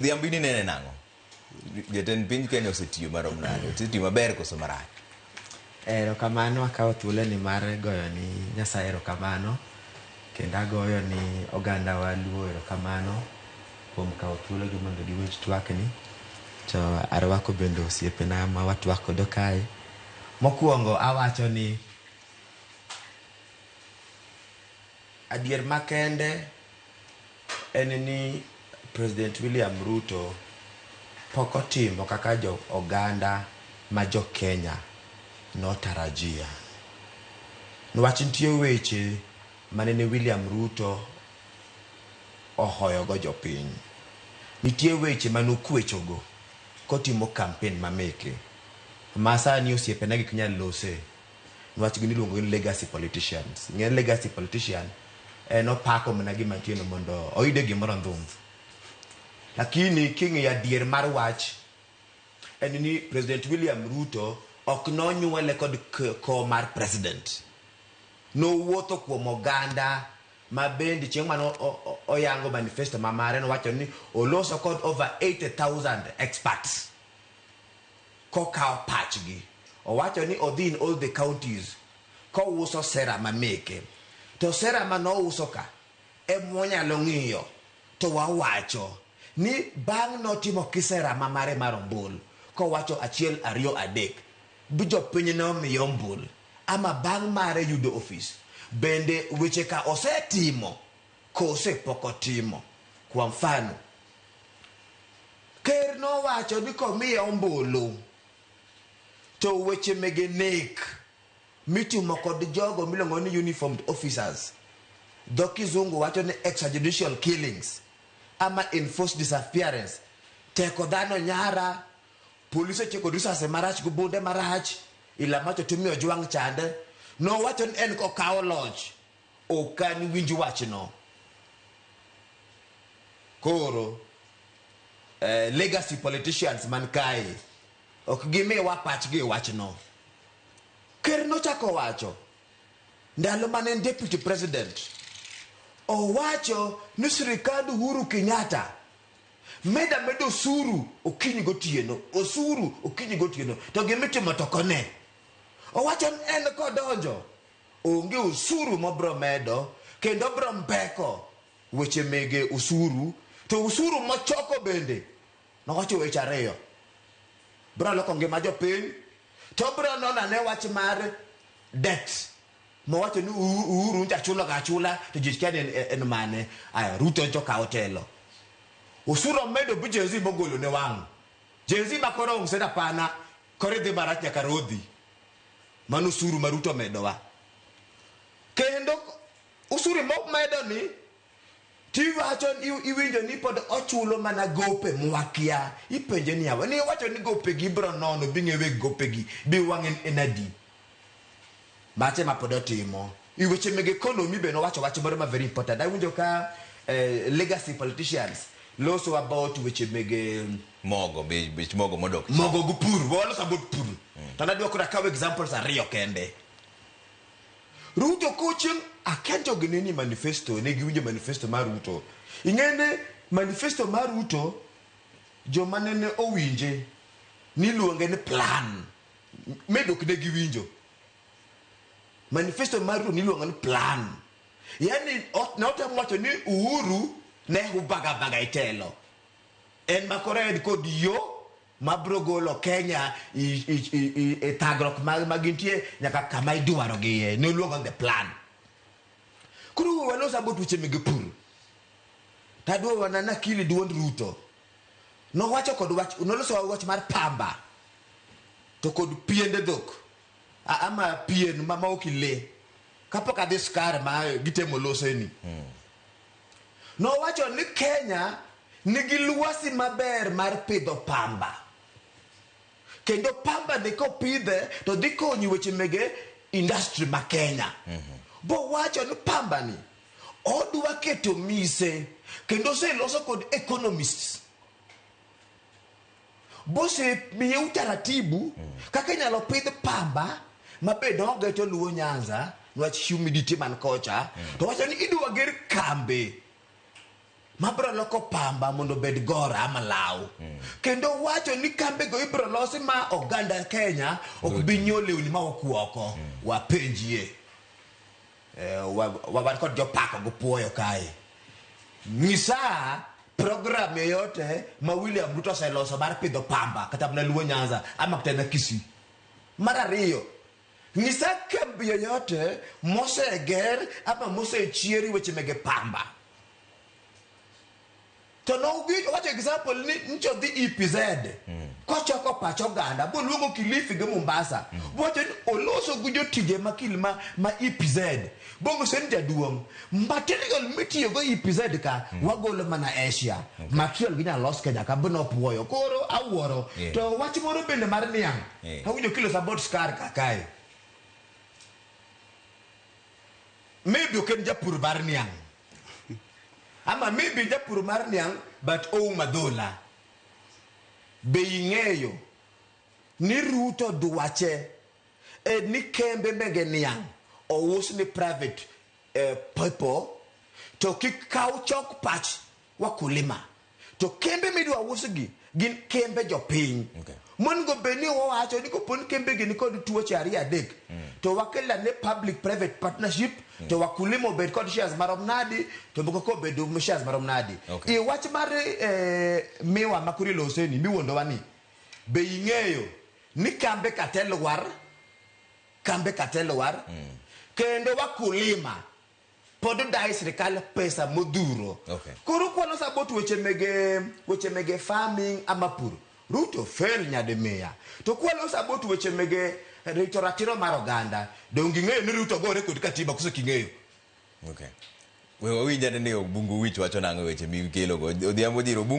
Dhiambo in inene nang'o? Jatend piny Kenya osetiyo marom nade? Osetiyo maber koso marach? Erokamano akawo thuoloni mar goyo ni Nyasaye erokamano kendo agoyo ni ogandawa Luo erokamano kuom kawo thuologi mondo giwinj twakni. To arwako bende osiepena ma watwak godo kae. Mokwongo awacho ni adier makende en ni President William Ruto pok otimo kaka jo oganda ma jo Kenya notarajia. Niwach nitie weche manene William Ruto ohoyogo jopiny. Nitie weche mane okwechogo kotimo campaign ma meke ma sani osiepena gi ok nyal lose niwach gin iluongo ni legacy politicians. Ing'e legacy politician en opako mana gima nitie no mondo oyude gimoro ndhundh. Lakini king'iyo adier mar wach en ni President William Ruto ok nonyuole kod kom mar president. Nowuotho kuom oganda ma bende chieng' mane oyango manifesto ma mare nowacho ni oloso kod over 80,000 experts kokawo pachgi. Owacho ni odhi in all the counties kouso sera ma meke. To sera ma nouso ka ema wanyalo ng'iyo to wawacho ni bang' notimo kisera ma mare mar ombul kowacho achiel ariyo adek jopiny ne omiye ombul ama bang' mare yudo ofis bende weche ka osetimo kose pok otimo. Kwa mfano Ker nowacho ni komiye ombulu to weche mege nek mitimo kod jogo miluongo ni uniformed officers, dho kizungu wacho ni extrajudicial killings ama enforced disappearance, teko dhano nyara, polise tiyo kod risase marach gi bunde marach, ilamacho tumi ojwang' chande. Nowacho ni en kokawo loch ok aniwinj wachno. Koro legacy politicians man kae ok gimiwa pachgi e wachno. Ker nochako wacho ndalo mane en deputy president, owacho ni sirikand Uhuru Kenyatta meda meda osuru okinyi gotieno, osuru okinyi gotieno, to gimitimo to ok one. Owacho ni en kodonjo onge osuru mobro medo kendo obro mbeko weche mege osuru, to osuru mochoko bende nowacho weche ariyo. Bro loko ngima jopiny to bro nono ane wach mar debt mowacho ni Uhuru ncha chulo ga achula to ji kia ni en mane. Aya, Ruto ncho okawo telo. Osuru omedo bi Gen Z mogolo ne wang'. Gen Z ma koro ong'se apana koro idhi marach nyaka rodhi. Mano osuru ma Ruto omedowa. Kendo osuru momedo ni tiwacho iwinjo ni pod ochulo mana gope mwakia. Ipenje ni yawa, ni iwacho ni gope gi ibro nono bing'e weg gope gi bi wang' en adi. Mache ma pod otimo. I weche meg economy be nowacho wach moro ma very important. Awinjo ka legacy politicians loso about weche mege Mogo, bech mogo modok chien. Mogo gi pur, waloso about pur. To nadwa koro akaw examples ariyo kende. Ruto kochieng' akia jogi ne ni manifesto, ne giwinjo manifesto mar Ruto. Ing'e ni manifesto mar Ruto, joma nene owinje niluonge ni plan. Maybe ok ne giwinjo. Manifesto mar Ruto niluongo ni plan. Yani ne otemo wacho ni Uhuru ne hubaga baga e telo. En ma koro en kod yo mabro golo Kenya e thagruok ma gintie nyaka kama idwaro giye. Ne oluongo ni the plan. Koro walos about weche mege pur. Tadwa wana nakili duond Ruto. Nowacho kod wach, noloso wach mar pamba to kod piende dhok ama pien ma ok ile. Kapok adhi skar ma gitemo loseni. Nowacho ni Kenya nigi lwasi maber mar pidho pamba. Kendo pamba ni kopidhe to dhi konyo weche mege industry ma Kenya. Bowacho ni pamba ni odwa keto mise kendo oseloso kod economists. Bose miye utaratibu kaka inyalo pidh pamba mabe donge to luwo Nyanza niwach humidity man kocha. To wacho ni idwa ger kambe mabiro loko pamba mondo obed gora ama law. Kendo wacho ni kambego ibiro losi ma oganda Kenya ok bi nyiewo lewni ma wuok oko. Wapenjie. Wan kod jopako gi puoyo kae. Nyisa program yoyote ma William Ruto oseloso mar pidho pamba kata mana Luo Nyanza ama kata na Kisii. Mar ariyo, nyisa kambi yoyote moseger ama mosechieri weche mege pamba. To nowacho example ni ncho dhi EPZ kochoko pach oganda boluongo Kilifi gi Mombasa. Bowacho ni oloso gi jotije makil ma EPZ. Bonyiso ni jaduong' material mitiyogo EPZ ka wagolo mana Asia. Material ginyalo los Kenya ka bnopuoyo. Koro awuoro. To wach moro bende mar niang'. Awinjo kiloso about skar ka kae. Maybe ok en japur mar niang'. Ama maybe japur mar niang' but oumo adhola. Be ing'eyo ni Ruto dwache en ni kembe mege niang' ous ni private people to kik kaw chok pach wakulima. To kembe midwa usgi gin kembe jopiny. Monego bed ni wawacho ni kopo ni kembe gi nikod tuoche ariyo adek to wakel ane public private partnership to wakulima obed kod shares marom nadi to moko ka obed shares marom nadi. I wach mar miwa ma koro iloseni miwuondowa ni be ing'eyo ni kambe kate lwar kambe kate lwar kendo wakulima pod dai sirikal pesa modhuro. Koro kwaloso about weche mege farming ama pur. Ruto fail nyadi mia. To kwaloso about weche mege rito ratiro mar oganda. Donge ing'eyo ni Ruto gore kod katiba koso king'eyo? Okay. We wawinj ane ni Obungu Wich wacho nang'o e weche mikelo go. Odhiambo Jiro.